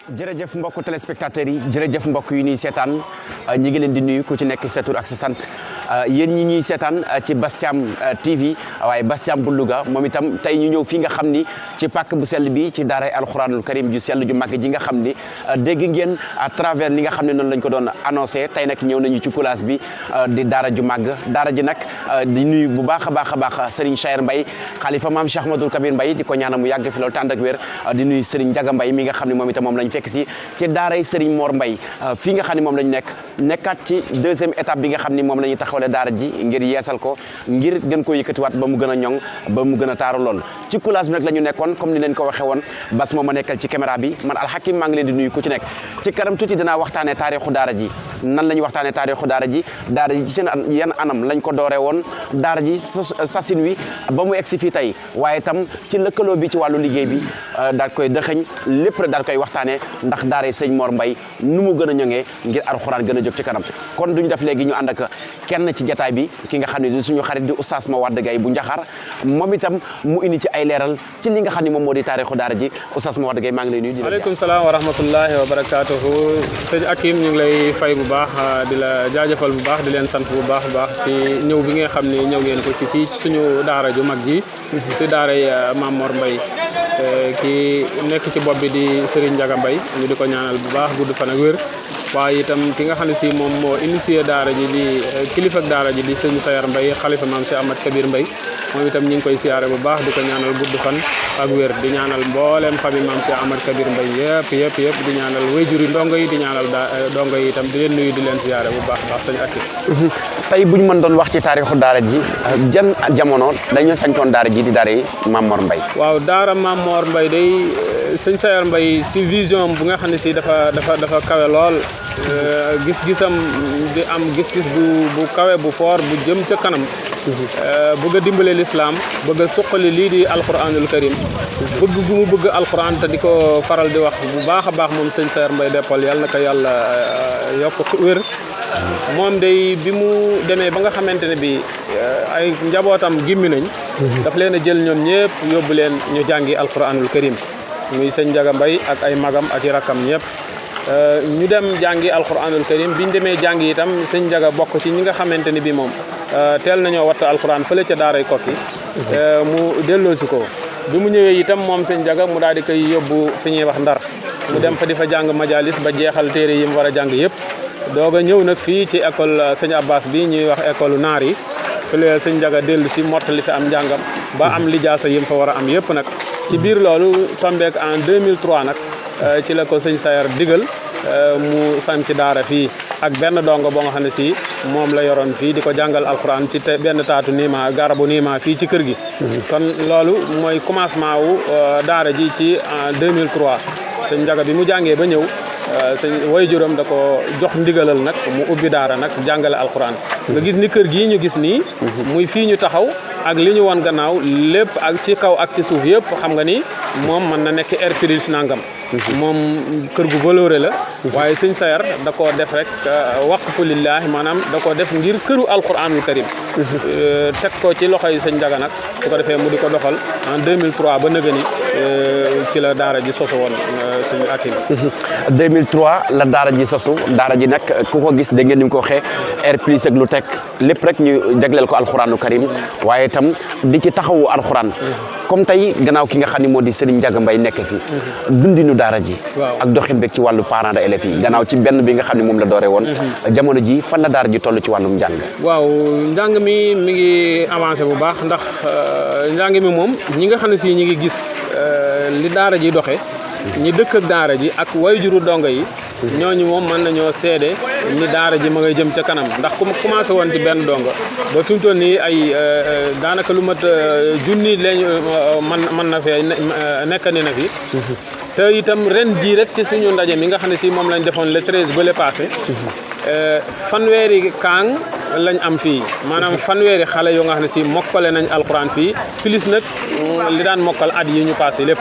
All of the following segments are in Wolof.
jërëjëf mbokku téléspectateurs yi jërëjëf mbokk yu ñuy seetaan ñi ngi leen di nuyu ku ci nekk sa tur ak sa sant yéen ñi ñuy seetaan ci Bass Thiam TV waaye Bass Thiam bu Louga moom itam tey ñu ñëw fii nga xam ni ci pàkk bu sell bi ci daaray alxuraanul karim ju sell ju màgg ji nga xam ni dégg ngeen à travers li nga xam ne noonu lañ ko doon annoncé tey nag ñëw nañu ci place bi di daara ju màgg daara ji nag di nuyu bu baax a baax Serigne Chayer Mbaye xalifa maam Cheikh Ahmadoul Kabir Mbaye di ko ñaanal mu yàgg fi loolu tànd ak wér di nuyu Serigne Ndiaga Mbaye mi nga xam ne moom itam moom lañ fekk si ci daaray Serigne Mor Mbaye fii nga xam ne moom lañu nekkaat ci deuxième étape bi nga xam ni moom la ñuy taxawale daara ji ngir yeesal ko ngir gën koo yëkkatiwaat ba mu gën a ñoŋ ba mu gën a taaru lool ci coulage bi nag la ñu nekkoon comme ni leen ko waxee woon Bass moo ma nekkal ci caméra bi man Alhakim maa ngi leen di nuyu ku ci nekk ci kanam tuuti dinaa waxtaanee taarixu daara ji nan la ñuy waxtaanee taarixu daara ji ci seen yan anam lañ ko dooree woon daara ji sasin wi ba mu egsi fii tey waaye itam ci lëkkaloo bi ci wàllu liggéey bi daal koy dëxëñ lépp rek daal koy waxtaanee ndax daaray sëñ Mor Mbaye nu mu gën a ñoŋee ngir alxuraan gën a jóg ci kanam kon duñ def léegi ñu ànd ak kenn ci jataay bi ki nga xam ne di suñu xarit di oustaz Mawade Gaye bu Njaxar moom itam mu indi ci ay leeral ci li nga xam ne moom moo di taarixu daara ji oustaz Mawade Gaye maa ngi lay nuyu. waaleykum salaam wa rahmatullahi wa barakatuhu sëñ Akim ñu ngi lay fay bu baax di la jaajëfal bu baax di leen sant bu baax ci ñëw bi nga xam ne ñëw ngeen ko ci fii ci suñu daara ju mag ji ci daaray Maam Mor Mbaye ki nekk ci bopp bi di Serigne Ndiaga Mbaye ñu di ko ñaanal bu baax gudd fan ak wér waaye itam ki nga xam ne si moom moo initié daara ji di kilifa ak daara ji di sëñ Sayar Mbaye xalifa maam si Ahmad Kabir Mbaye moom itam ñu ngi koy siyaare bu baax di ko ñaanal gudd fan ak wér di ñaanal mboolem famille maam si Ahmad Kabir Mbaye yëpp di ñaanal wayjuri ndongo yi di ñaanal ndongo yi itam di leen nuyu di leen siyaare bu baax sëñ Akim tey bu ñu mën doon wax ci taarixu daara ji jan jamono dañoo sañtoon daara ji di daara yi Maam Mor Mbaye waaw daara Maam Mor Mbaye day sëñ Sayar Mbaye ci vision bu nga xam ne si dafa kawe lool gis-gisam di am gis-gis bu kawe bu fort bu jëm ca kanam bëgg a dimbale l'islam bëgg a suqali lii di alquranul karim bëgg gu mu bëgg alquran te di ko faral di wax bu baax a baax moom sëñ Sayar Mbaye Deppal yàlla na ko yàlla yokk wér moom day bi mu demee ba nga xamante ne bi ay njabootam gimmi nañ daf leen a jël ñoom ñëpp yóbbu leen ñu jàngi alquranul karim muy sëñ Ndiaga Mbaye ak ay magam ak i rakkam ñëpp ñu dem jàngi alquranul karim biñ demee jàngi itam sëñ Ndiaga bokk ci ñi nga xamante ni bi moom teel nañoo wattu alquran fële ca daaray Kokki mu delloosi ko bi mu ñëwee itam moom sëñ Ndiaga mu daal di koy yóbbu fi ñuy wax Ndar mu dem fa di fa jàng majalis ba jeexal téere yi mu war a jàng yëpp doog a ñëw nag fii ci école sëñ Abbas bi ñuy wax école naar yi fële sëñ Ndiaga dellu si mottali fi am njàngam ba am lijaasa yi mu fa war a am yëpp nag ci biir loolu tombeek en 2003 nag ci la ko sëñ Sayar digal mu sanc daara fii ak benn dongo boo nga xam ne si moom la yoroon fii di ko jàngal alquran ci benn taatu niima garabu niima fii ci kër gi kon loolu mooy commencement wu daara ji ci en 2003 sëñ Ndiaga bi mu jàngee ba ñëw sëñ waajuram da ko jox ndigalal nag mu ubbi daara nag jàngale alquran nga gis ni kër gii ñu gis nii muy fii ñu taxaw ak li ñu woon gannaaw lépp ak ci kaw ak ci suuf yëpp xam nga ni moom mën na nekk air plus nangam moom kër gu valouré la waaye sëñ Sayar da koo def rek waqfu lillahi maanaam da koo def ngir këru alquranul karim teg ko ci loxoy sëñ Ndiaga nag su ko defee mu di ko doxal en 2003 ba nëga ni ci la daara ji sosu woon sëñ Akim 2003 la daara ji sosu daara ji nag ku ko gis dégg ngeen ni mu ko waxee air plus ak lu teg lépp rek ñu jagleel ko alquranul karim waaye itam di ci taxawu alquran comme tey gannaaw ki nga xam ne moo di Serigne Ndiaga Mbaye nekk fi dundinu daara ji ak doxin beeg ci wàllu parents d'élèves yi gannaaw ci benn bi nga xam ne moom la dooree woon jamono ji fan la daara ji toll ci wàllum njàng waaw njàng mi ngi avancé bu baax ndax njàng mi moom ñi nga xam ne si ñi ngi gis li daara ji doxe ñi dëkk ak daara ji ak wayjuru dongo yi ñooñu moom mën nañoo seede ni daara ji ma ngay jëm ca kanam ndax ku commencé woon ci benn dongo ba fi mu toll nii ay daanaka lu mat junni lañ mën na fee nekkandi na fi te itam ren jii rek ci suñu ndaje mi nga xam ne si moom lañ defoon le 13 ba le passé fanweeri kaang lañ am fii maanaam fanweeri xale yoo nga xam ne si mokkale nañ alxuraan fii plus nag li daan mokkal at yi ñu passé lépp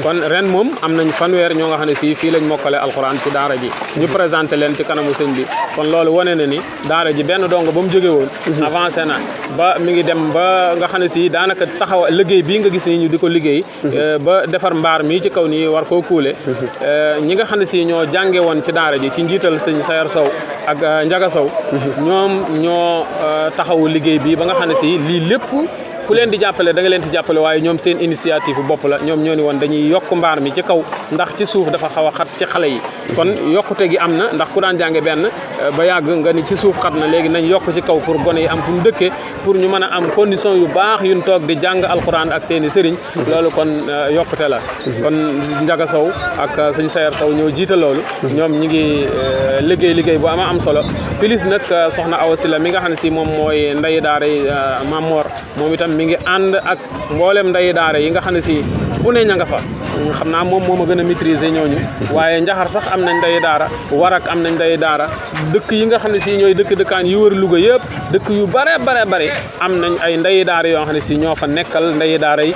kon ren moom am nañ fanweer ñoo nga xam ne si fii lañ mokkale alxuraan ci daara ji ñu présenté leen ci kanamu sëñ bi kon loolu wane na ni daara ji benn dong ba mu jóge woon avancé na ba mi ngi dem ba nga xam ne si daanaka taxaw liggéey bii nga gis ni ñu di ko liggéey ba defar mbaar mii ci kaw nii war koo kuule ñi nga xam ne si ñoo jànge woon ci daara ji ci njiital sëñ Sayar Sow ak Njaga Sow ñoom ñoo taxawu liggéey bi ba nga xam ne si lii lépp ku leen di jàppale da nga leen di jàppale waaye ñoom seen initiative bopp la ñoom ñoo ni woon dañuy yokk mbaar mi ci kaw ndax ci suuf dafa xaw a xat ci xale yi kon yokkute gi am na ndax ku daan jànge benn ba yàgg nga ni ci suuf xat na léegi nañ yokk ci kaw pour gone yi am fu ñu dëkkee pour ñu mën a am condition yu baax yuñ toog di jàng alxuraan ak seen i sëriñ loolu kon yokkute la kon Njaga Sow ak sëñ Sayar Sow ñoo jiite loolu ñoom ñi ngi liggéey bu am solo plus nag soxna Awa Sila mi nga xam ne si moom mooy ndeyi daara Mamor moom itam mi ngi ànd ak mboolem ndeyi daara yi nga xam ne si fu ne ña nga fa xam naa moom moo ma gën a maîtriser ñooñu waaye njaxar sax am nañ ndeyi daara warak am nañ ndeyi daara dëkk yi nga xam ne si ñooy dëkkaan yi wër Louga yëpp dëkk yu bare am nañ ay ndeyi daara yoo xam ne si ñoo fa nekkal ndeyi daara yi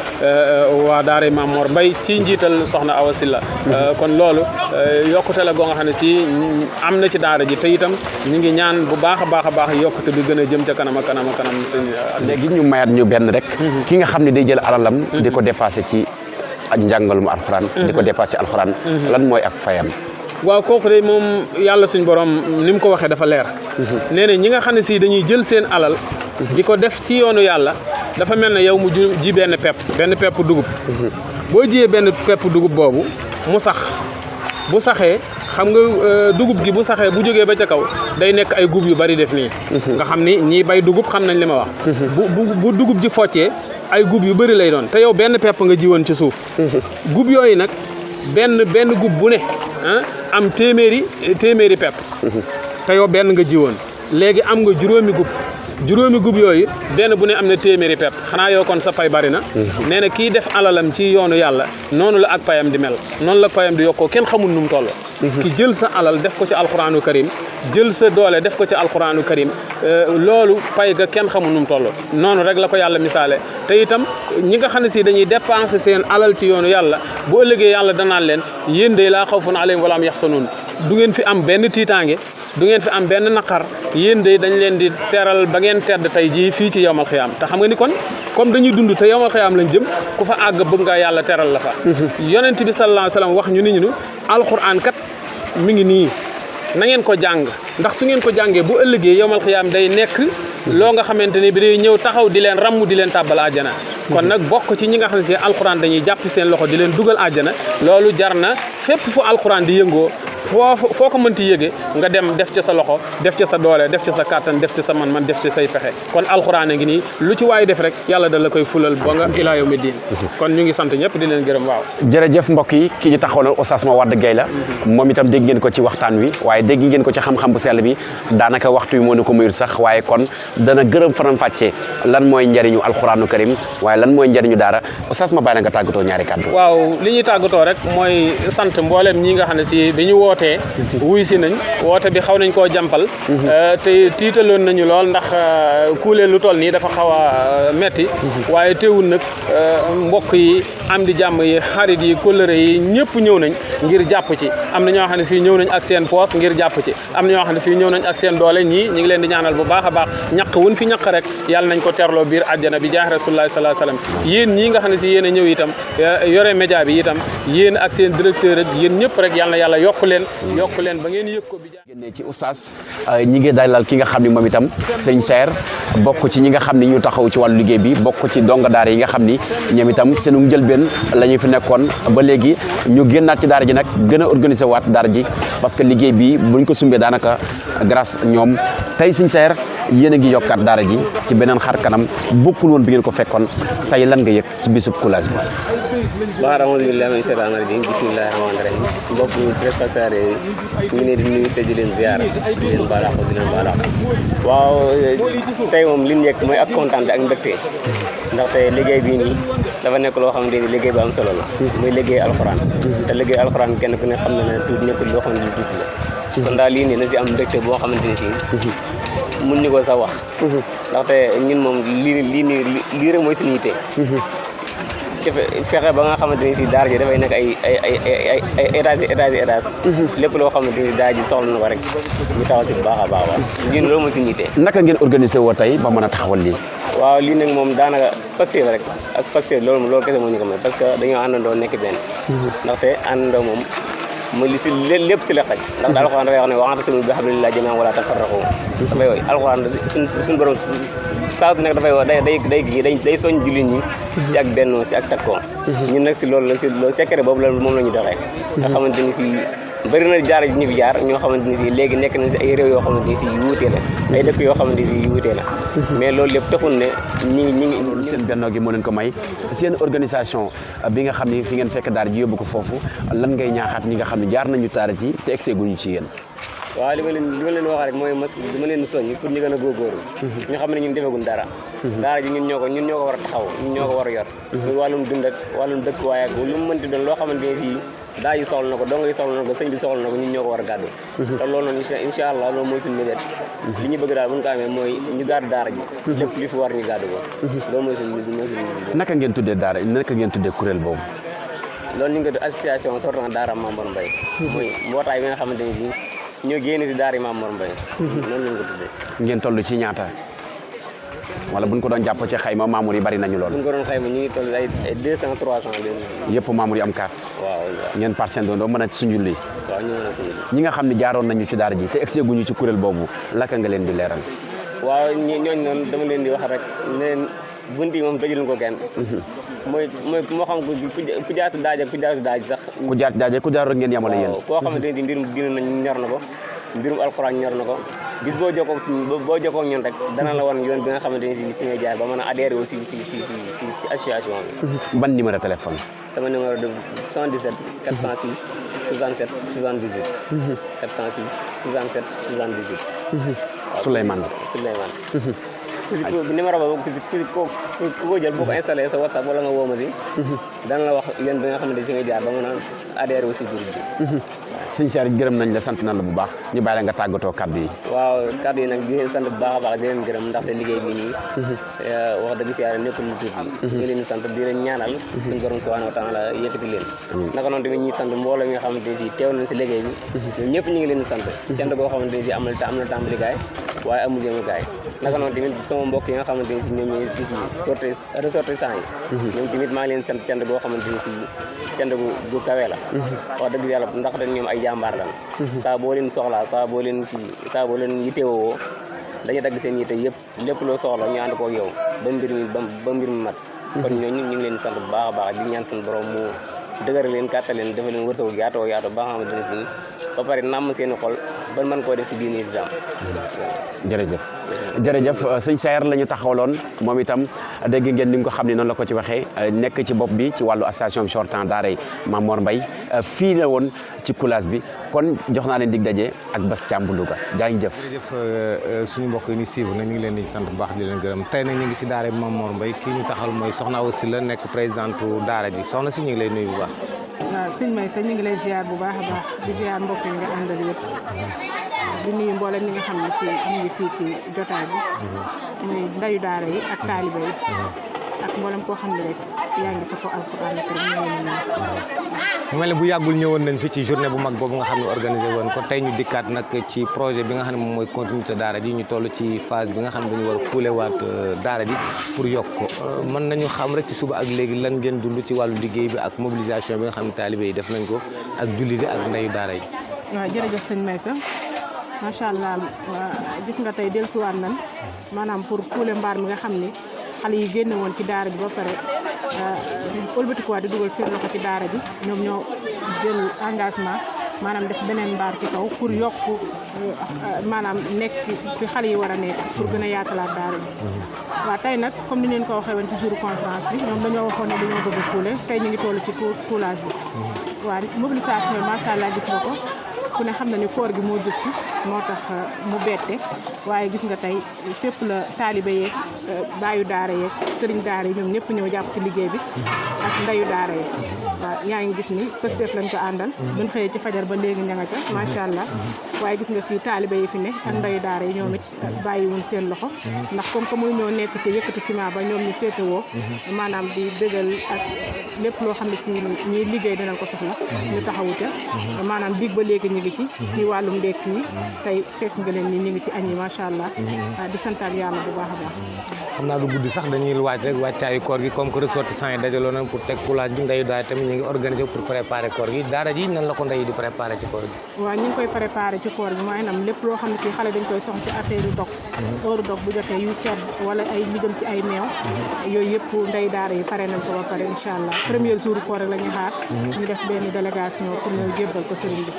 waa daara Mamor Mbay ci njiital soxna Awa Silla kon loolu yokkute la goo nga xam ne si am na ci daara ji te itam ñu ngi ñaan bu baax a baax yokkute bi gën a jëm ca kanam léegi ñu mayaat ñu benn rek ki nga xam ne day jël alalam di ko dépassé ci ak njàngalum alxuraan di ko dépassé alxuraan lan mooy ak fayam waaw kooku de moom yàlla suñ borom ni mu ko waxee dafa leer nee na ñi nga xam ne si dañuy jël seen alal di ko def ci yoonu yàlla dafa mel ne yow mu ji benn pepp dugub boo jiyee benn pepp dugub boobu mu sax bu saxee xam nga dugub gi bu saxee bu jógee ba ca kaw day nekk ay gub yu bari def nii nga xam ni ñii bay dugub xam nañ li ma wax bu dugub ji foccee ay gub yu bëri lay doon te yow benn pepp nga jiwoon ci suuf gub yooyu nag benn gub bu ne am téeméeri pepp te yow benn nga jiwoon léegi am nga juróomi gub yooyu benn bu ne am na téeméeri pepp xanaa yow kon sa pay bari na nee na kii def alalam ci yoonu yàlla noonu la ak payam di mel noonu la payam di yokkoo kenn xamul nu mu toll ki jël sa alal def ko ci alxuraanu karim jël sa doole def ko ci alxuraanu karim loolu pay ga kenn xamul nu mu toll noonu rek la ko yàlla misaale te itam ñi nga xam ne si dañuy dépenser seen alal ci yoonu yàlla bu ëllëgee yàlla danaan leen yéen de laa xawfun alayhim wa laa hum yaxzanuun du ngeen fi am benn tiitaange du ngeen fi am benn naqar yéen de dañ leen di teral ba ngeen tedd tey jii fii ci yawmal xiyaam te xam nga ni kon comme dañuy dund te yawmal xiyaam lañ jëm ku fa àgg bëgg nga yàlla teral la fa yonent bi sallallahu alayhi wa sallam wax ñu ni ñu alxuraan kat mi ngi nii na ngeen ko jàng ndax su ngeen ko jàngee bu ëllëgee yawmal xiyaam day nekk loo nga xamante ni bi day ñëw taxaw di leen ramm di leen tàbbal àjjana kon nag bokk ci ñi nga xam ne si alxuraan dañuy jàpp seen loxo di leen dugal àjjana loolu jar na fépp fu alxuraan di yëngoo foo ko mënti yëge nga dem def ca sa loxo def ca sa doole def ca sa kàttan def ca sa man def ca say pexe kon alxuraan a ngi nii lu ci waay def rek yàlla da la koy fulal ba nga ilaa yawmi diin kon ñu ngi sant ñëpp di leen gërëm waaw jërëjëf mbokk yi ki ñu taxawal Oustaz Mawade Gaye la moom itam dégg ngeen ko ci waxtaan wi waaye dégg ngeen ko ci xam-xam bu sell bi daanaka waxtu wi moo ne ko muyul sax waaye kon dana gërëm faram fàccee lan mooy njëriñu alxuraanu karim waaye lan mooy njëriñu daara Oustaz ma bàyyi la nga tàggatoo ñaari kàddu waaw li ñuy tàggatoo rek mooy sant mboolem ñi nga xam ne si bi ñu wootee wuy si nañ woote bi xaw nañ koo jàmpal te tiitaloon nañu lool ndax kuule lu toll nii dafa xaw a metti waaye teewul nag mbokk yi am di jàmm yi xarit yi kóllëre yi ñëpp ñëw nañ ngir jàpp ci am na ñoo xam ne si ñëw nañ ak seen poos ngir jàpp ci am na ñoo xam ne si ñëw nañ ak seen doole ñii ñi ngi leen di ñaanal bu baax a baax ñaq wun fi ñaq rek yàlla nañ ko terloo biir àjjana bi jaax rasulullahi sallallahu alayhi wasallam yéen ñii nga xam ne si yéen a ñëw itam yore média bi itam yéen ak seen directeur ak yéen ñëpp rek yàlla na yàlla yokk leen ba ngeen yëg ko bi génnee ci Oustaz ñi ngi dalal ki nga xam ne moom itam sëñ Saer bokk ci ñi nga xam ne ñu taxaw ci wàllu liggéey bi bokk ci donga daara yi nga xam ni ñoom itam seenu njëlbeen la ñu fi nekkoon ba léegi ñu génnaat ci daara ji nag gën a organiser waat daara ji parce que liggéey bi buñ ko sumbee daanaka grâce ñoom tey sëñ Saer yéen a ngi yokkaat daara ji ci beneen xar kanam bokkul woon bi ngeen ko fekkoon tey lan nga yëg ci bisub coulage bi waaw alhamdulilah min shaytaan rajim bismillahi rahmaani rahim mbokk téléspectateurs yi ñu ngi leen di nuyu te di leen ziar di leen baalaax di leen baalaax waaw tey moom li ñu nekk mooy ak kontaan ak mbégte ndaxte liggéey bii nii dafa nekk loo xamante ni liggéey bu am solo la muy liggéey alxuraan te liggéey alxuraan kenn ku ne xam na ne tuuti nekkul loo xam ne lu tuuti la kon daal lii nii na si am mbégte boo xamante ni si mun ñu ko sax wax ndaxte ñun moom lii rek mooy suñu yitte fexe ba nga xamante ni si daara ji dafay nekk ay étage lépp loo xamante ni daara ji soxla na ko rek ñu taxaw si bu baax a baax ñun loolu mooy suñu yitte. naka ngeen organisé woo tey ba mën a taxawal lii. waaw lii nag moom daanaka Pastef rek ak Pastef loolu kese moo ñu ko may parce que dañoo àndandoo nekk benn ndaxte àndandoo moom mooy li si lépp si la xaj ndax alxuraan dafay wax ne wa'tasimu bi hablillahi jamii'an wa laa tafarraqu dafay woy alxuraan suñu borom saatu nag dafay wax day soñ jullit ñi si ak bennoo si ak takkoo ñun nag si loolu secret boobu la moom la ñu doxee nga xamante ni si bëri na jaar ñu fi jaar ñoo xamante ni si léegi nekk nañ si ay réew yoo xamante ni si yu wuutee la ay dëkk yoo xamante ni si yu wuutee la mais loolu lépp taxul ne ñi ngi seen bennoo gi moo leen ko may seen organisation bi nga xam ne fi ngeen fekk daara ji yóbbu ko foofu lan ngay ñaaxaat ñi nga xam ne jaar nañu daara ji te egsee guñu ci yéen. waaw li ma leen wax rek mooy dama leen soññ pour ñu gën a góorgóorlu ñu xam ne ñun defeguñ dara daara ji ñun ñoo ko war a taxaw ñun ñoo ko war a yor muy wàllum dund ak wàllum dëkk waaye ak lu mu mënti doon loo xamante ne si daa yi soxla na ko donga yi soxla na ko sëñ bi soxla na ko ñun ñoo ko war a gàddu te loolu noonu incha allah loolu mooy suñu mébét li ñu bëgg daal bu ñu ko amee mooy ñu gàddu daara ji lépp li fi war ñu gàddu ko loolu mooy suñu naka ngeen tuddee daara naka ngeen tuddee kuréel boobu. loolu ñu ngi ko tudd association sortant daara Mame Mor Mbaye mooy mbootaay bi nga xamante ne si ñoo génn si daara Mame Mor Mbaye noonu lañ ko tuddee. ngeen toll ci ñaata wala buñ ko doon jàpp ci xayma Mamour yi bari nañu lool. buñ ko doon xayma ñu ngi toll ay 200 300 yëpp Mamour yi am carte. waaw ngeen par seen doon doo mën a suñu lii. waaw ñu mën a suñu ñi nga xam ne jaaroon nañu ci daara ji te egsi guñu ci kuréel boobu laka nga leen di leeral. waaw ñooñu noonu dama leen di wax rek ne leen bunt yi moom tëjuñ ko kenn. mooy moo xam ku jaar si daaj ak ku jaar si daaj sax. ku jaar daaje ku jaar rek ngeen yamale yéen. koo xamante ne mbirum diina nañ ñor na ko mbirum alxuraan ñor na ko bis boo jokkoo ak ñun rek dana la wan yoon bi nga xamante ne si ngay jaar ba mën a adhéré aussi si association bi. ban numéro téléphone. sama numéro de 77 406 67 78. 406 67 78. Souleymane. numéro boobu ku ko jël boo ko installé sa WhatsApp wala nga woo ma si dana la wax yoon bi nga xamante si ngay jaar ba mën a adhéré aussi groupe bi. sëñ Saar gërëm nañ la sant na la bu baax ñu bàyyi la nga tàggatoo kaddu yi. waaw kaddu yi nag di leen sant bu baax a baax di leen gërëm ndaxte liggéey bi nii wax dëgg si yàlla nekkul lu tuuti ñu leen di sant di leen ñaanal suñu borom subhanahu wa taala yëkkati leen naka noonu tamit ñi sant mbooloo mi nga xamante ne si teew nañ si liggéey bi ñoom ñëpp ñu ngi leen di sant cant goo xamante ne si am na tàmbalikaay waaye amul yëmukaay naka noonu tamit sama mbokk yi nga xamante ne si ñoom ñooy ressortissants yi ñoom tamit maa ngi leen sant cant goo xamante ne si cant gu kawe la wax dëgg yàlla ndax dañ ñoom ay jàmbaar lan saa boo leen soxlaa saa boo leen yittewoo dañuy dagg seen yitte yëpp lépp loo soxla ñu ànd koog yow ba mbir mi mat kon ñooñu ñu ngi leen di sant bu baax a baax di ñaan suñu borom mu dëgëral leen kàttal leen dafa leen wërsëgu yaatoo yaatoo ba nga xamante ne si ba pare nàmm seen xol ba mën koo def si diine islam. jërëjëf sëñ Saer la ñu taxawaloon moom itam dégg ngeen ni nga ko xam ne noonu la ko ci waxee nekk ci bopp bi ci wàllu association sortant daaray Mame Mor Mbaye fii la woon ci coulage bi kon jox naa leen dig daje ak Bass Thiam bu Louga jaa ngi jëf. jërëjëf suñu mbokk yi ni suivre nag ñu ngi leen di sant bu baax di leen gërëm tey nag ñu ngi si daara Mame Mor Mbaye kii ñu taxal mooy Soxna Awa Sylla nekk présidente daara ji soxna si ñu ngi lay nuyu bu baax. waaw sëñ May sa ñu ngi lay ziar bu baax a baax di ziar mbokk yi nga àndal yëpp di nuyu mboolem ñi nga xam ne si ñu ngi fii ci jotaay bi muy ndayu daara yi ak taaliba yi ak mboolem koo xam ne rek yaa ngi sa ko alxuraan ak rek mu mel ne bu yàggul ñëwoon nañ fi ci journée bu mag boobu nga xam ne organisé woon ko tey ñu dikkaat nag ci projet bi nga xam ne moom mooy continuité daara ji ñu toll ci phase bi nga xam ne dañu war a kuulewaat daara ji pour yokk ko mën nañu xam rek ci suba ak léegi lan ngeen dund ci wàllu liggéey bi ak mobilisation bi nga xam ne taalibe yi def nañ ko ak jullit ak ndeyu daara yi. waaw jërëjëf sëñ Maysa macha allah gis nga tey dellusiwaat nañ maanaam pour kuule mbaar mi nga xam ni xale yi génne woon ci daara ji ba pare ëlbatikuwaat di dugal seen loxo ci daara ji ñoom ñoo jël engagement maanaam def beneen mbaar ci kaw pour yokk maanaam nekk fi xale yi war a nekk pour gën a yaatalaat daara ji. waaw tey nag comme ni leen ko waxee woon ci jour conférence bi ñoom dañoo waxoon ne dañoo bëgg a kuule tey ñu ngi toll ci coulage bi. waaw mobilisation macha allah gis nga ko ku ne xam na ni koor gi moo jub si moo tax mu bette waaye gis nga tey fépp la taalibe yeeg baayu daara yeeg sëriñ daara yi ñoom ñëpp ñëw jàpp ci liggéey bi ak ndayu daara yeeg waaw yaa ngi gis ni pësteef lañ ko àndal buñ xëyee ci fajar ba léegi ña nga ca macha allah waaye gis nga fii taalibe yi fi ne ak ndayu daara yi ñoom it bàyyiwuñ seen loxo ndax comme que muy ñoo nekk ci yëkkati ciment ba ñoom ñu féetewoo maanaam di dëggal ak lépp loo xam ne si ñuy liggéey dinañ ko soxla ñu taxawu ca maanaam biig ba léegi ñu ngi ci wàllum ndekki yi tey fekk nga leen ni ñu ngi ci añ yi macha allah di santaat yàlla bu baax a baax xam naa du guddi sax dañuy waaj rek wàccaayu koor gi comme que ressortissants yi dajaloo nañ pour teg coulage bi ndeyu daara tamit ñu ngi organisé pour préparer koor gi daara ji nan la ko ndey di préparer ci koor gi waaw ñu ngi koy préparer ci koor gi maanaam lépp loo xam ne si xale dañ koy soxla ci affaire yu dog heure dog bu jotee yu sedd wala ay li jëm ci ay meew yooyu yëpp ndey daara yi pare nañ ko ba pare incha allah premier jour koor rek la ñuy xaar ñu def benn délégation pour ñu jébbal ko sëriñ bi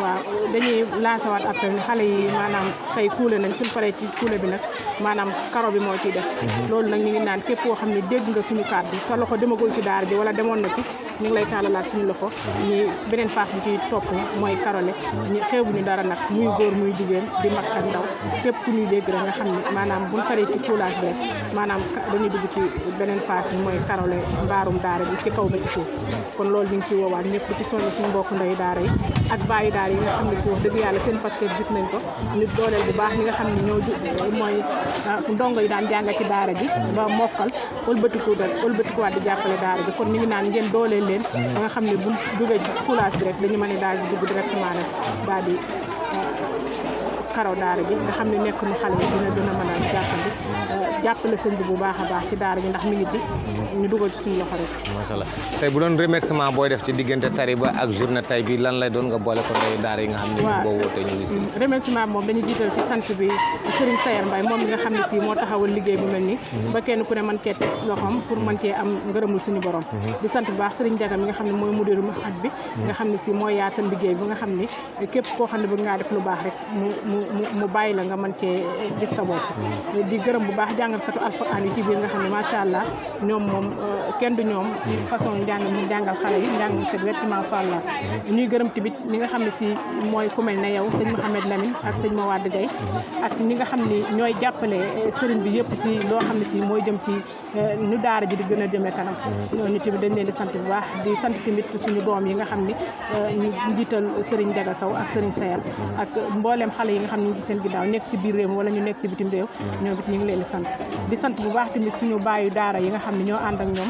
waaw dañuy lancer waat appel ni xale yi maanaam tey kuule nañ suñ paree ci kuule bi nag maanaam karo bi moo ciy def loolu nag ñu ngi naan képp koo xam ne dégg nga suñu kàddu sa loxo demagul ci daara ji wala demoon na ci ñu ngi lay tàllalaat suñu loxo ñi beneen phase bi ci topp mooy karole ñu xeebuñu dara nag muy góor muy jigéen di mag ak ndaw képp ku ñuy dégg rek nga xam ne maanaam buñ paree ci coulage bi rek maanaam dañuy dugg ci beneen phase bi mooy karole mbaarum daara bi ci kaw ba ci suuf kon loolu ñu ngi ciy woowaat ñëpp ci soññ suñu mbokk ndeyu daara yi ak baayu daara yi nga xam ne si wax dëgg yàlla seen pasteur gis nañ ko ñu dooleel bu baax ñi nga xam ne ñoo mooy ndongo yi daan jàng ci daara ji ba mokkal ëlbatikuwaat di jàppale daara ji kon ñu ngi naan ngeen dooleel leen ba nga xam ne bu duggee ci coulage bi rek dañu mën a daal di dugg directement rek daal di karaw daara ji nga xam ne nekk nu xale yi dina mën a jàppale sëñ bi bu baax a baax ci daara ji ndax mi ngi ci ñu dugal ci suñu loxo rek macha allah tey bu doon remerciement booy def ci diggante tari ba ak journée tay bi lan lay doon nga boole ko ndeyu daara yi nga xam ne boo wootee ñu ngi si remerciement moom dañuy jiital ci sant bi Serigne Sayar Mbaye moom mi nga xam ne si moo taxawal liggéey bu mel ni ba kenn ku ne mën cee teg loxoom pour mën cee am ngërëmul suñu borom di sant bu baax Serigne Diaga mi nga xam ne mooy mudiru mahad bi nga xam ne si mooy yaatal liggéey bi nga xam ne képp koo xam ne bëgg ngaa def lu baax rek mu bàyyi la nga mën cee gis sa bopp di gërëm bu baax jàngalkatu alxuraan yi ci biir nga xam ne macha allah ñoom moom kenn du ñoom façon njàng mu jàngal xale yi njàng mu set wet macha allah ñuy gërëm tamit ñi nga xam ne si mooy ku mel ne yow sëñ Mouhamed Lamine ak sëñ Mawade Gaye ak ñi nga xam ni ñooy jàppale sëriñ bi yëpp ci loo xam ne si mooy jëm ci ñu daara ji di gën a jëmee kanam ñooñu tamit dañ leen di sant bu baax di sant tamit suñu doom yi nga xam ni ñu njiital sëriñ Ndiaga Sow ak sëriñ Sayar ak mbooleem xale yi nga xam ne ñu ngi seen ginnaaw nekk ci biir réew mi wala ñu nekk ci bitim réew ñoom it ñu ngi leen di sant bu baax tamit suñu baayu daara yi nga xam ne ñoo ànd ak ñoom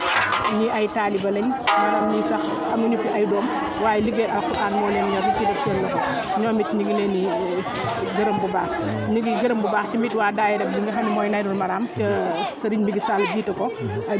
ñii ay taaliba lañ maanaam ñii sax amuñu fi ay doom waaye liggéey alxuraan moo leen ñor ñu ci def seen loxo ñoom it ñu ngi leen di gërëm bu baax ñu ngi gërëm bu baax tamit waa daayira bi nga xam ne mooy Nayrul Maram te sëriñ bi gi Sall jiite ko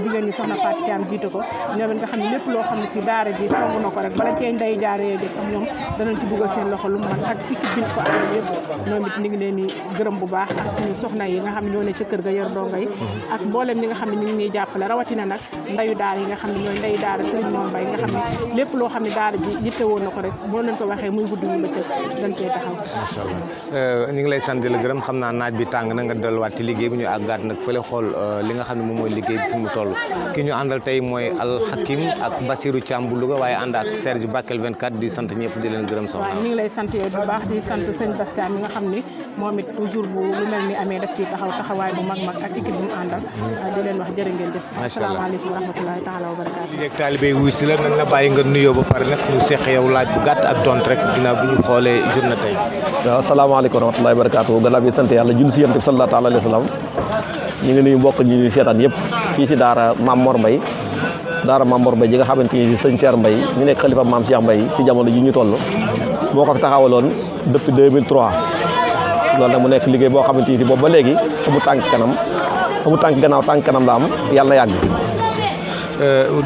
jigéen ñi soxna Fatou Thiam jiite ko ñoom it nga xam ne lépp loo xam ne si daara ji songu na ko rek bala cee ndey jaaree jot sax ñoom danañ ci buggal seen loxo lu mu mën ak équipe bi ko àndal yëpp ñoom it ñu ngi leen di gërëm bu baax ak suñu soxna yi nga xam ne ñoo ne ca kër ga yor donga yi ak mboolem ñi nga xam ne ñu ngi ñuy jàppale rawatina nag ndayu daara yi nga xam ne ñooy ndayu daara Serigne Mor Mbaye nga xam ne lépp loo xam ne daara ji yitte woon na ko rek boo leen ko waxee muy guddi muy bëccëg dañ koy taxaw macha allah ñu ngi lay sant di la gërëm xam naa naaj bi tàng na nga delluwaat ci liggéey bi ñu àggaat nag fële xool li nga xam ne moom mooy liggéey bi fi mu toll ki ñu àndal tey mooy Al Hakim ak Basirou Thiam bu Louga waaye ànd ak Serge Bakel 24 di sant ñëpp di leen gërëm soxna waaw ñu ngi lay sant yow bu baax di sant sëñ Bass Thiam mi nga xam ni moom it toujours bu lu mel ni amee daf ciy taxawaay bu mag ak équipe bu mu àndal di leen wax jërë ngeen jëf asalaamaaleykum wa rahmatulahi taala wa barakaatu liggéey taalibe yi wuy si la nan la bàyyi nga nuyoo ba pare nag ñu seq yow laaj bu gàtt ak tont rek ginnaaw bi ñu xoolee journée tey waaw asalaamaaleykum wa rahmatulahi wa barakaatu gannaaw bi sant yàlla julli si yonent bi sallallahu taala alayhi wa sallam ñu ngi nuyu mbokk ñi ñuy seetaan yëpp fii si daara Mame Mor Mbaye daara Mame Mor Mbaye ji nga xamante ni sëñ Cheikh Mbaye ñu nekk xalifa Mame Cheikh Mbaye si jamono ji ñu toll moo ko fi taxawaloon depuis 2003 loolu nag mu nekk liggéey boo xamante ni boobu ba léegi amu tànk kanam amu tànk gannaaw tànk kanam la am yàlla na yàgg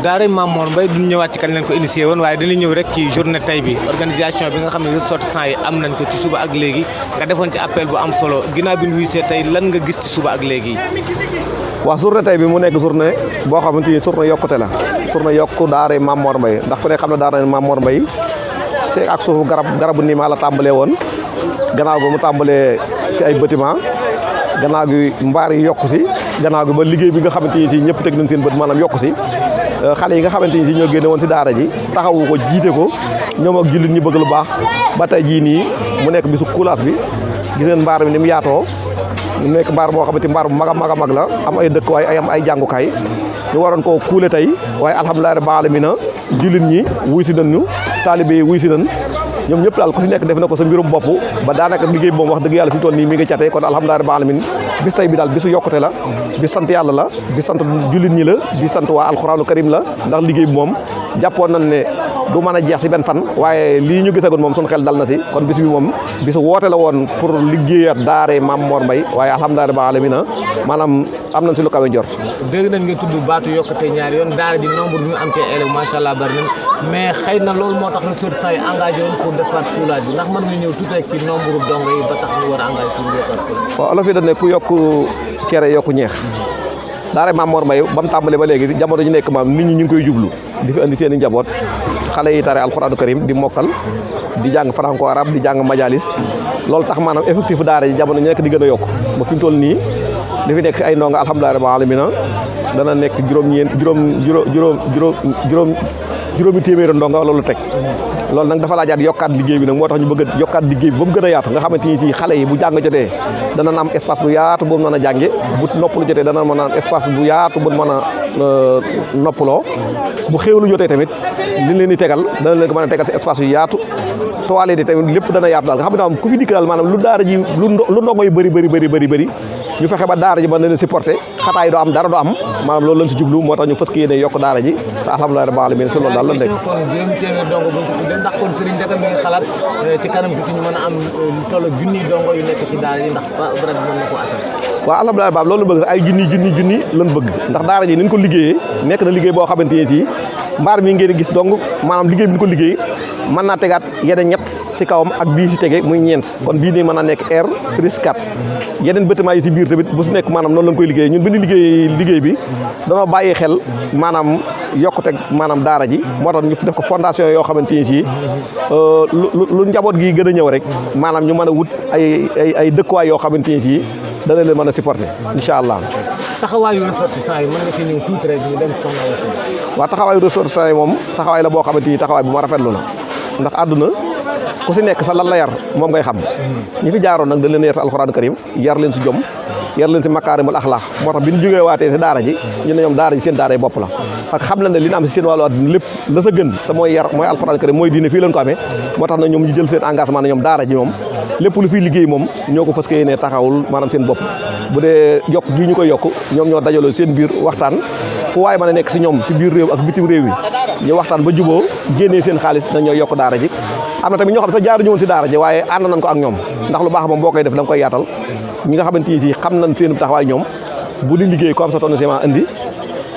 daara Mame Mor Mbaye duñ ñëwaat ci kañ leen ko initié woon waaye dañuy ñëw rek ci journée tay bi organisation bi nga xam ne ressortissants yi am nañ ko ci suba ak léegi nga defoon ci appel bu am solo ginnaaw bi ñu wuysee tey lan nga gis ci suba ak léegi waaw journée tay bi mu nekk journée boo xamante ni journée yokkute la journée yokku daara Mame Mor Mbaye ndax ku ne xam ne daara Mame Mor Mbaye c'est ak suufu garabu niima la tàmbalee woon gannaaw gi mu tàmbalee si ay bâtiment gannaaw gi mbaar yi yokku si gannaaw gi ba liggéey bi nga xamante ni si ñëpp teg nañ seen bët maanaam yokku si xale yi nga xamante ni si ñoo génne woon si daara ji taxawu ko jiite ko ñoom ak jullit ñi bëgg lu baax ba tey jii nii mu nekk bisu kulaas bi gis ngeen mbaar mi ni mu yaatoo mu nekk mbaar moo xamante mbaar bu mag a mag la am ay dëkkuwaay ay am ay jàngukaay ñu waroon koo kuule tey waaye alhamdulilah rabbil aalamiina jullit ñi wuy si nañu taalibe yi wuy si nañ ñoom ñëpp daal ku si nekk def na ko sa mbirum bopp ba daanaka liggéey bi moom wax dëgg yàlla fi mu toll nii mi ngi cate kon alhamdulilah rabbil aalamiin bis tey bi daal bisu yokkute la bis sant yàlla la bis sant jullit ñi la bis sant waa alxuraanu karim la ndax liggéey bi moom jàppoon nañ ne du mën a jeex si benn fan waaye lii ñu gisagoon moom suñu xel dal na si kon bis bi moom bisu woote la woon pour liggéeyat daare Mame Mor Mbaye waaye alhamdulilah rabbil aalamiin maanaam am nañ si lu kawe njort. dégg nañ nga tudd baatu yokkute ñaari yoon daara ji nombre bi mu am ci élèves macha allah bari nañ mais xëy na loolu moo tax ressortissants yi engagé woon pour defaat coulage bi ndax mën nga ñëw tuuti rek ci nombre dongo yi ba tax ñu war a engagé pour ñu yokkaat ko. waaw olof yi dañ ne ku yokk cere yokku ñeex daara Mame Mor Mbaye ba mu tàmbalee ba léegi jamono ñu nekk maam nit ñi ñu ngi koy jublu di fi andi seen i njaboot xale yi tare alxuraanu karim di mokkal di jàng franco arabe di jàng majalis loolu tax maanaam effectif daara ji jamono ñu nekk di gën a yokk ba fi mu toll nii li fi nekk si ay ndongo alhamdulilah rabbil aalamiina dana nekk juróomi téeméeri ndongo loolu teg loolu nag dafa laajaat yokkaat liggéey bi nag moo tax ñu bëgg yokkaat liggéey bi ba mu gën a yaatu nga xamante ni si xale yi bu jàng jotee dana am espace bu yaatu bu mën a jànge bu noppalu jotee dana mën a am espace bu yaatu bu mën a noppaloo bu xéewlu jotee tamit liñ leen di tegal dana leen ko mën a tegal si espace yu yaatu toilette yi tamit lépp dana yaatu daal nga xam ne ku fi dikk daal maanaam lu daara ji lu ndongo yu bëri ñu fexe ba daara ji mën na leen supporter xataay doo am dara doo am maanaam loolu lañ si jublu moo tax ñu fas yéene yokk daara ji te alhamdulilah rabbil aalamiin si loolu daal lan nekk kon juróomi téeméer dongo bu ñu ko tuddee ndax kon Serigne Ndiaga mi ngi xalaat ci kanam tuuti ñu mën a am lu toll junni dongo yu nekk ci daara ji ndax barab bi mën na ko attan. waaw alhamdulilah baab loolu bëgg ay junni lan bëgg ndax daara ji ni ñu ko liggéeyee nekk na liggéey boo xamante ne si mbaar mi ngeen gis donc maanaam liggéey bi ñu ko liggéey mën naa tegaat yeneen ñett si kawam ak bii si tege muy ñeent kon bii nii mën naa nekk R plus 4 yeneen bâtiment yi si biir tamit bu su nekk maanaam noonu lañ koy liggéey ñun bi ñu liggéey bi danoo bàyyi xel maanaam yokkuteg maanaam daara ji moo tax ñu def ko fondation yoo xamante ni si lu njaboot gi gën a ñëw rek maanaam ñu mën a wut ay dëkkuwaay yoo xamante ni si dana leen mën a supporter incha allah. taxawaayu ressortissants yi mën nga ci ñëw tuuti rek ñu dem soxna aussi. waaw taxawaayu ressortissants yi moom taxawaay la boo xamante ni taxawaay bu ma rafetlu la ndax àdduna ku si nekk sa lan la yar moom ngay xam ñi fi jaaroon nag dañ leen yar si alxuraan karim yar leen si jom yar leen si makaarimul axlaax moo tax bi ñu jógee waatee si daara ji ñu ne ñoom daara ji seen daara yi bopp la parce que xam na ne li ñu am si seen wàllu àdduna lépp la sa gën te mooy yar mooy alxuraan karim mooy diine fii lañ ko amee moo tax na ñoom ñu jël seen engagement ne ñoom daara ji moom lépp lu fiy liggéey moom ñoo ko fas yéenee taxawul maanaam seen bopp bu dee yokk gii ñu koy yokk ñoom ñoo dajaloo seen biir waxtaan fu waay mën a nekk si ñoom si biir réew ak bitim réew yi ñu waxtaan ba juboo génnee seen xaalis na ñoo yokk daara ji am na tamit ñoo xam ne sax jaaruñu woon si daara ji waaye ànd nañ ko ak ñoom ndax lu baax moom boo koy def da nga koy yaatal ñi nga xamante ni si xam nañ seen taxawaay ñoom bu di liggéey ko am sa tonne ciment indi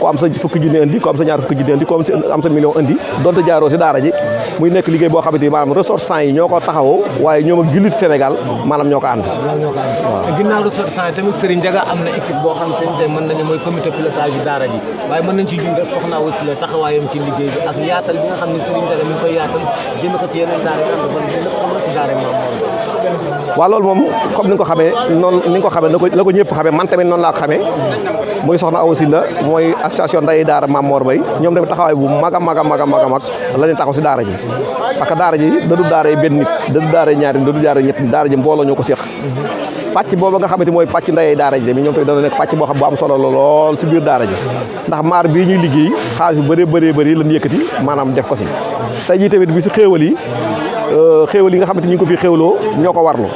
ko am sa fukki junni indi ko am sa ñaar fukki junni indi ko am sa million indi donte jaaroo si daara ji muy nekk liggéey boo xamante ni maanaam ressortissants yi ñoo ko taxawoo waaye ñoom ak jullit Sénégal maanaam ñoo ko ànd waaw ginnaaw ressortissants yi tamit Serigne Ndiaga am na équipe boo xam te mën nañu mooy comité pilotage yu daara ji waaye mën nañ ci jund rek soxna aussi la taxawaayam ci liggéey bi ak yaatal bi nga xam ne Serigne Ndiaga mi ngi koy yaatal jëme ko ci yeneen daara yi ànd ban lépp ci daara Mame Mor. waaw loolu moom comme ni nga ko xamee noonu ni nga ko xamee la ko ñëpp xamee man tamit noonu laa ko xamee muy soxna Awa Sylla mooy association nday daara Mame Mor Mbaye ñoom tamit taxawaay bu mag a mag la ñuy taxaw si daara ji parce que daara ji da du daara yi benn nit da du daara yi ñaari da du daara yi ñett daara ji mbooloo ñoo ko séq pàcc boobu nga xamante mooy pàcc ndayee daara ji tamit ñoom tamit dana nekk pàcc boo xam bu am solo la lool si biir daara ji ndax maar bii ñuy liggéey xaalis bu bëree lañ yëkkati maanaam def ko si tey jii tamit bi si xéewal yi nga xamante ñu ngi ko fi xéewloo ñoo ko warlu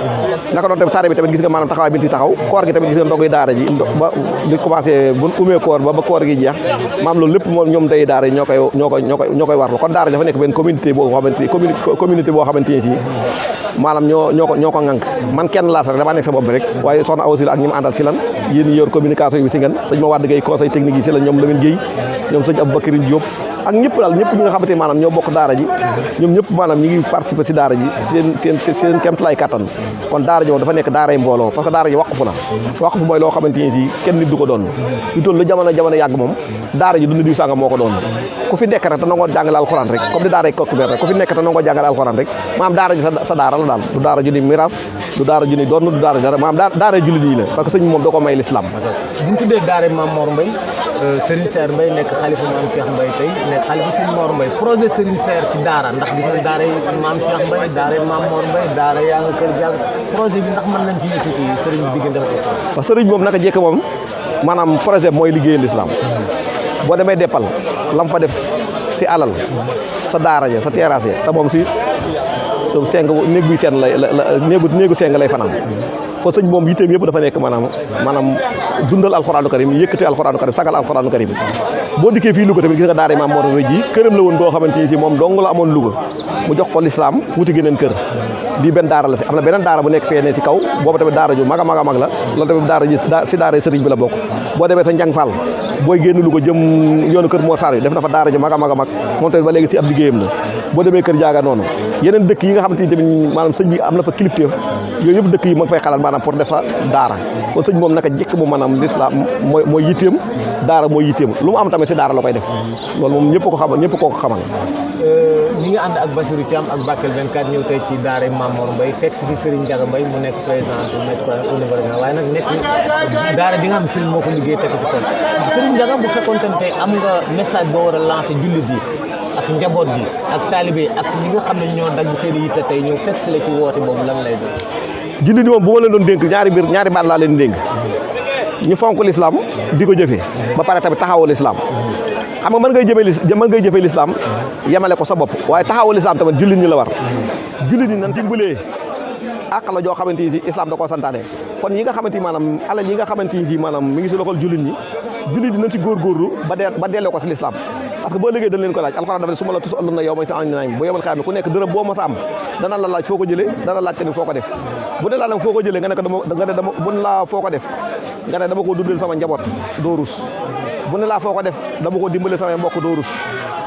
naka doon tamit taare bi tamit gis nga maanaam taxawaay bi ñu si taxaw koor gi tamit gis nga ndongoy daara ji ba di commencé bu umee koor ba koor gi jeex maam loolu lépp moom ñoom day daara yi ñoo koy warlu kon daara dafa nekk benn communauté boo xamante ni si maanaam ñoo ko ŋànk man kenn laa sax damaa nekk sa bopp bi rek waaye soxna Awa Sylla ak ñi mu àndal si lan yéen ñi yor communication yi si ngeen sëñ ma Wade Gueye conseil technique yi si lan ñoom Lamine Gueye ñoom sëñ Aboubacrine Diop ak ñëpp daal ñëpp ñi nga xamante maanaam ñoo bokk daara ji ñoom ñëpp maanaam ñi ngi participer si daara ji seen kéemtalaay kattan kon daara ji moom dafa nekk daaray mbooloo parce que daara ji waqfu la waqfu mooy loo xamante ni si kenn nit du ko doon lu toll lu jamono yàgg moom daara ji dund diw sànga moo ko doon ku fi nekk rek te nangoo jàngale alxuraan rek comme di daara yi kokki rek ku fi nekk te nangoo jàngale alxuraan rek maanaam daara ji sa daara la daal du daara ju ni miraas du daara ju ni doon du daara dara maanaam daara jullit yi la parce que sëñ moom da ko may l'islam bu ñu tuddee daara Mame Mor Mbaye Serigne Saer Mbaye nekk xalifa Mame Cheikh Mbaye tey nekk xalifa Serigne Mor Mbaye projet Serigne Saer ci daara ndax gis nañ daara yi Mame Cheikh Mbaye daara Mame Mor Mbaye daara yaa nga kër jàng projet bi ndax mën nañ ci yëkkati ci Serigne bi diggante ko parce que Serigne moom naka jekk moom maanaam projet mooy liggéeyal l'islam boo demee deppal lam fa def si alal sa daara ja sa terrasse ya te moom si seng néeg buy seen lay néegu seng lay fanaan kon sëñ moom yitteem yëpp dafa nekk maanaam dundal alxuraanu karim yëkkati alxuraanu karim sagal alxuraanu karim boo dikkee fii Louga tamit gis nga daara Mame Mor Mbaye ji këram la woon doo xamante ni si moom dong la amoon Louga mu jox ko l'islam wuti geneen kër bii benn daara la si am na beneen daara bu nekk fee ne si kaw boobu tamit daara ju mag a mag la loolu tamit daara ji si daara sëriñ bi la bokk boo demee sa Njang Fall booy génn Louga jëm yoonu kër Mor Sarr yi def na fa daara ju mag a mag moom tamit ba léegi si ab liggéeyam la boo demee kër Jaaga noonu yeneen dëkk yi nga xamante ni tamit maanaam sëñ bi am na fa kilifteef yooyu yëpp dëkk yi ma ngi fay xalaat maanaam pour def fa daara kon sëñ moom naka jekk mu maanaam l'islam mooy yitteem daara mooy yitteem lu mu am tamit si daara la koy def loolu moom ñëpp koo ko xamal ñi nga ànd ak Bassirou Thiam ak Bakel 24 ñëw tey ci daara Mame Mor Mbaye fekk si Serigne Ndiaga Mbaye mu nekk président au niveau régional waaye nag nekk daara bi nga xam Serigne moo ko liggéey teg ci kon Serigne Ndiaga bu fekkoon tey am nga message boo war a lancer jullit yi ak njaboot gi ak taalibe ak ñi nga xam ne ñoo dagg seen yitte tey ñëw fekk si la ci woote boobu lan lay doon jullit yi moom bu ma leen doon dénk ñaari baat laa leen dénk ñu fonk l'islam di ko jëfee ba pare tamit taxawoo l'islam xam nga mën ngay jëfee l'islam yemale ko sa bopp waaye taxawoo l'islam tamit jullit ñi la war jullit ñi nan dimbalee àq la joo xamante ni si islam da koo santaane kon yi nga xamante ni maanaam alal yi nga xamante ni si maanaam mi ngi si loxol jullit ñi nañ si góorgóorlu ba delloo ko si l'islam parce que boo liggéey dañ leen ko laaj alxuraan dafa ne su ma la tus allun na yow may sa naim bu yomal xaam ku nekk dërëm boo mos a am dana la laaj foo ko jëlee dana laaj tamit foo ko def bu ne laa nag foo ko jëlee nga ne bu ne laa foo ko def nga ne dama ko dundal sama njaboot doo rus bu ne laa foo ko def dama ko dimbale sama mbokk doo rus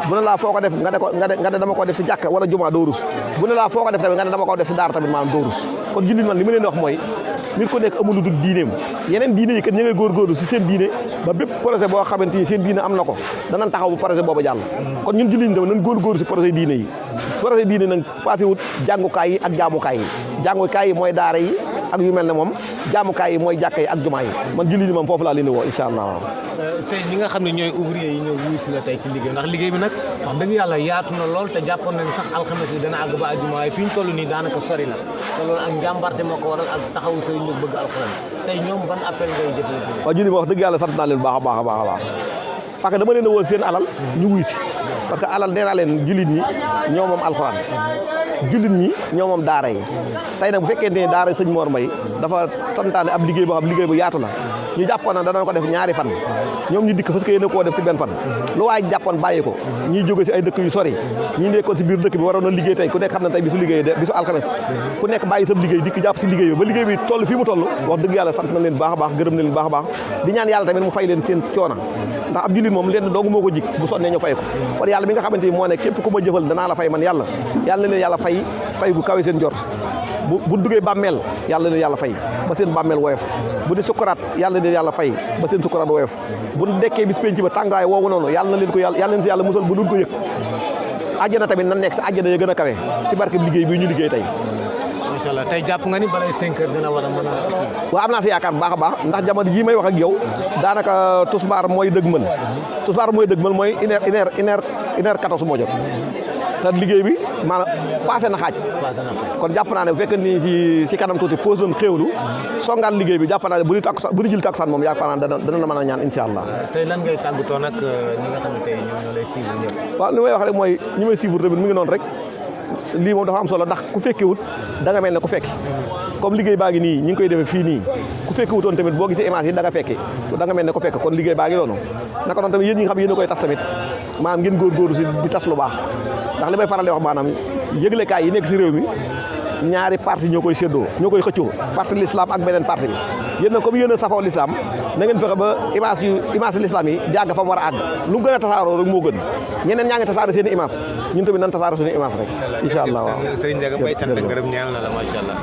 bu ne laa foo ko def nga ne dama ko def si jàkka wala juma doo rus bu ne laa foo ko def tamit nga ne dama ko def si daara tamit maanaam doo rus kon jullit man li ma leen wax mooy nit ko nekk amul lu dul diineem yeneen diine yi kat ñu ngay góorgóorlu si seen diine ba bépp projet boo xamante ni seen diine am na ko danañ taxaw bu projet boobu jàll kon ñun jullit ñi tamit nañ góorgóorlu si projet diine yi projet diine nag passé wut jàngukaay yi ak jaamukaay yi mooy daara yi ak yu mel ne moom jaamukaay yi mooy jàkka yi ak jumaa yi man jullit ñi moom foofu laa leen di woo incha allah tey ñi nga xam ne ñooy ouvrier yi ñëw wuy si la tey ci liggéey ndax liggéey bi nag wax dëgg yàlla yaatu na lool te jàppoon nañ sax alxames yi dana àgg ba àjjuma waaye fi ñu toll nii daanaka sori na te loolu ak njàmbarte moo ko waral ak taxawu sooy ñu bëgg alxuraan tey ñoom ban appel ngay jëfandikoo. waaw jullit bi wax dëgg yàlla sant naa leen baax a baax parce que dama leen a wóor seen alal ñu wuy si parce que alal nee naa leen jullit ñi ñoo moom alxuraan jullit ñi ñoo moom daara yi tey nag bu fekkee ne daara sëñ Mor Mbaye dafa santaane ab liggéey boo xam liggéey bu yaatu la ñu jàppoon na danañ ko def ñaari fan ñoom ñu dikk parce que yéen a koo def si benn fan lu waay jàppoon bàyyi ko ñiy jóge si ay dëkk yu sori ñi nekkoon si biir dëkk bi waroon na liggéey tey ku nekk xam ne tey bisu liggéey bisu alxames ku nekk bàyyi sa liggéey dikk jàpp si liggéey bi ba liggéey bi toll fii mu toll wax dëgg yàlla sant na leen baax a baax gërëm na leen baax a baax di ñaan yàlla tamit mu fay leen seen coono ndax ab jullit moom leen doogu moo ko jik bu sonnee ñu fay ko kon yàlla mi nga xamante ni moo ne képp ku ma jëfal danaa la fay man yàlla na leen yàlla fay gu kawe seen jort bu duggee bàmmeel yàlla na leen yàlla fay ba seen bàmmeel woyof bu di sukkuraat yàlla na leen yàlla fay ba seen sukkuraat woyof bu dekkee bis penc ba tàngaay woowu noonu yàlla na leen ko yàlla leen si yàlla musal bu dul ko yëg àjjana tamit na nekk si àjjana ya gën a kawe si barke liggéey bi ñu liggéey tey macha allah tey jàpp nga ni balay 5 heures dina war a mën a waaw am naa si yaakaar bu baax a baax ndax jamono jii may wax ak yow daanaka tusbaar mooy dëgmal mooy une heure 14 moo jot te liggéey bi maanaam passé na xaaj kon jàpp naa ne bu fekkee ni si kanam tuuti pause doon xéewlu songaan liggéey bi jàpp naa ne bu ñu jël takkusaan moom yaakaar naa dana la mën a ñaan incha allah. tey lan ngay tàggatoo nag ñi nga xam ne tey ñoom ñoo lay suivre ñëpp. waaw li may wax rek mooy ñi may suivre tamit mi ngi noonu rek lii moom dafa am solo ndax ku fekkewut da nga mel ne ku fekk comme liggéey baa ngi nii ñi ngi koy defee fii nii ku fekkewutoon tamit boo gisee image yi da nga fekke da nga mel ne ku fekk kon liggéey baa ngi noonu naka noonu tamit yéen ñi nga xam yéen a koy tas tamit maanaam ngeen góorgóorlu si di tas lu baax ndax li may faral di wax maanaam yëglekaay yi nekk si réew mi ñaari parti ñoo koy séddoo ñoo koy xëccoo parti l'islam ak beneen parti bi yéen nag comme yéen a safoo l'islam na ngeen fexe ba image l'islam yi di àgg fa mu war a àgg lu mu gën a tasaaroo rek moo gën ñeneen ñaa ngi tasaaroo seen i image ñun tamit nan tasaaroo suñu image rek incha allah waaw Serigne Ndiaga Mbaye cant ak ngërëm ñeel na la macha allah